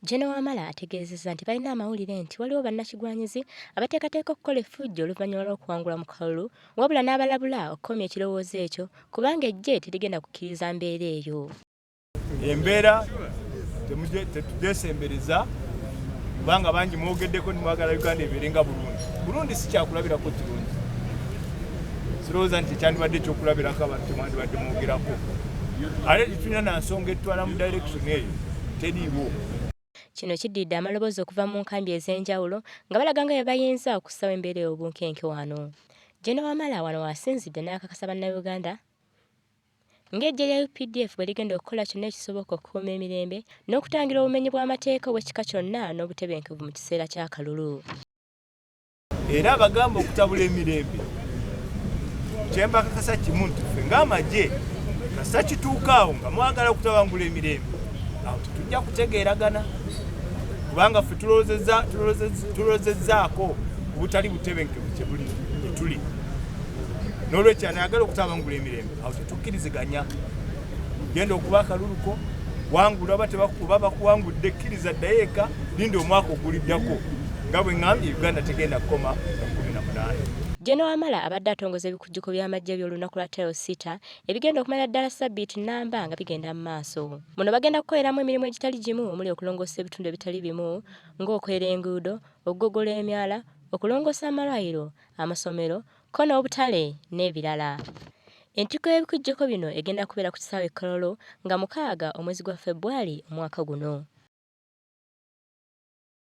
Gen Wamala ategeezezza nti balina amawulire nti waliwo bannakigwanyizi abateekateeka okukola effujjo oluvannyuma lw'okuwangula mu kalulu wabula n'abalabula okukomya ekirowoozo ekyo kubanga eggye terigenda kukkiriza mbeera eyo. Embeera tetugyesembereza kubanga bangi mwogeddeko nti mwagala Uganda ebeere nga Burundi. Burundi si kyakulabirako kirungi, sirowooza nti kyandibadde ekyokulabirako abantu kyemwandibadde mwogerako, ate tetulina na nsonga etutwala mu direction eyo, teriiwo. Kino kiddiridde amaloboozi okuva mu nkambi ez'enjawulo nga balaga nga bwe bayinza okussawo embeera ey'obunkenke wano. Gen Wamala wano w'asinzidde n'akakasa Bannayuganda ng'eggye lya updf bwe ligenda okukola kyonna ekisoboka okukuuma emirembe n'okutangira obumenyi bw'amateeka obw'ekika kyonna n'obutebenkevu mu kiseera ky'akalulu. Era abagamba okutabula emirembe, kyembakakasa kimu nti ffe ng'amagye kasita kituuka awo nga mwagala okutabangula emirembe, awo tetujja kutegeeragana, kubanga ffe tulowozezzaako obutali butebenkevu kyebuli gyetuli. N'olwekyo anayagala okutabangula emirembe, awo tetukkiriziganya. Genda okuba akaluluko, wangula oba tebakuba bakuwangudde, kkiriza, ddayo eka, linda omwaka oguliddako. Nga bwe ŋŋambye, Uganda tegenda kukoma nga 18. Gen Wamala abadde atongoza ebikujjuko by'amaggye by'olunaku lwa Tarehe Sita ebigenda okumala ddala ssabbiiti nnamba nga bigenda mu maaso. Muno bagenda kukoleramu emirimu egitali gimu omuli okulongoosa ebitundu ebitali bimu ng'okwera enguudo, okugogola emyala, okulongoosa amalwaliro, amasomero, kko n'obutale n'ebirala. Entikko y'ebikujjuko bino egenda kubeera ku kisaawe e Kololo nga 6 omwezi gwa Febwali omwaka guno.